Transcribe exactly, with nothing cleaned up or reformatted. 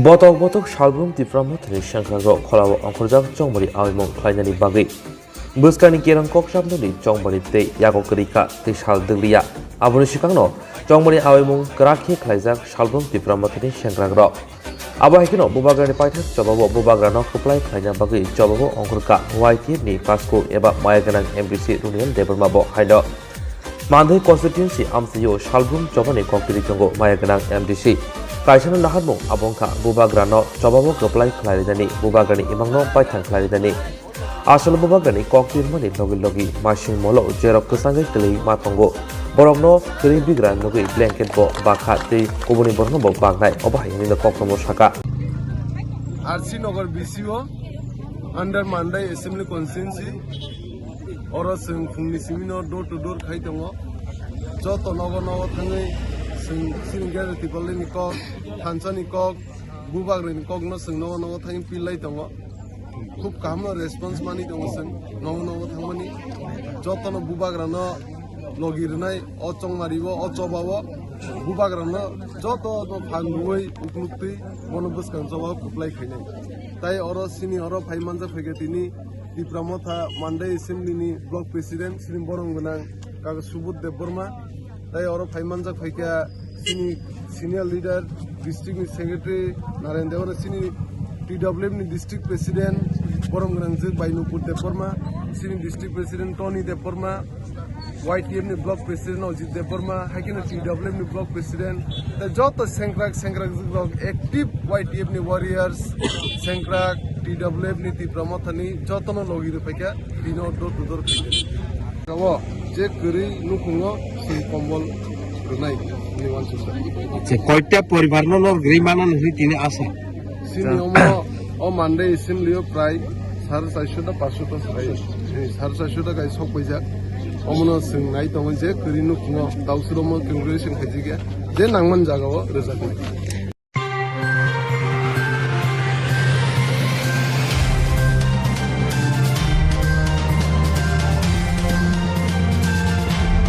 Botok botok salbrum Tipra Mothani sengkrakrok kholao ongkhorjak chongmari awimung khlainani bagwi. Bwskangni kerong kok chapnani chongmari tei yago kwrwi kha tei sal dwgliya. Aboni swkangno chongmari awimung kwrak khe khlaijak salbrum Tipra Mothani sengkrakrok. Abo hai kheno Bubagrani paithak chobao Bubagrano kwplai khlaina bagwi chobao ongkhorkha Y T F ni pasku eba maya gwnang M D C Runiel Debbarma bo haino. Mandai constituency amchaio salbrum chobani koktwirwi tongo maya gwnang M D C. Kaisano naharmung abo wngkha Bubagrano chobao kwplai khlairinani, Bubagrani imangno baithang khlairinani. Asol Bubagrani koktwirmani logi logi masing molo jerok kwchangwi kwlwi ma tongo. Borokno kwrwi bigra nugwi blanket bo bakha tei kubuni borokno bo baknai, obo hai hwnwi no koktwmo saka. R C Nagar B C O under Mandai Assembly Constituency. Oro chwng phungni simino door to door khai tongo. Joto nogo nogo thangwi chwng chini gari tipalni kok, thansa ni kok, Bubagrani kokno chwng nogo nogo thangwi pillai tongo. Khub kaham response mani tongo chwng nogo nogo thangmani. Jotono Bubagrano logi rwnai o chongmari o, o choba o. Bubagrano joto no phan rwui ukluktwi bono bwskang choba o kwplai khainai. Tai oro sini oro phai manjak phaikha tini Tipra Motha Mandai Assembly ni Block President sini borom gwnang Kaka Subodh Debbarma. Tai oro phai manjak phaikha sini senior leader, district ni secretary Naren Debbarma, sini T W F ni district president borom gwnang jwk Bainupur Debbarma, sini district president Tony Debbarma, Y T F ni block president Ajit Debbarma, hai kheno T W F ni block president, tai joto sengkrak sengkrak rok active Y T F ni warriors, sengkrak T W F ni Tipra Mothani jotono logi rw phaikha, bino door to door khaikha. Abo je kwrwi nukhungo chwng kombol rwnai hwnwi uansukha. Je koita poribar no nor gri mana hwnwi tini asa. Sini omo o Mandai Assembly o prai sare charshota, panchshota sai, eh, sare charshota kai sok paijak. Omono chwng nai tongo je kwrwi nukhungo dausromo congratulation khaijak ya. Je nangman jaga o rwjak.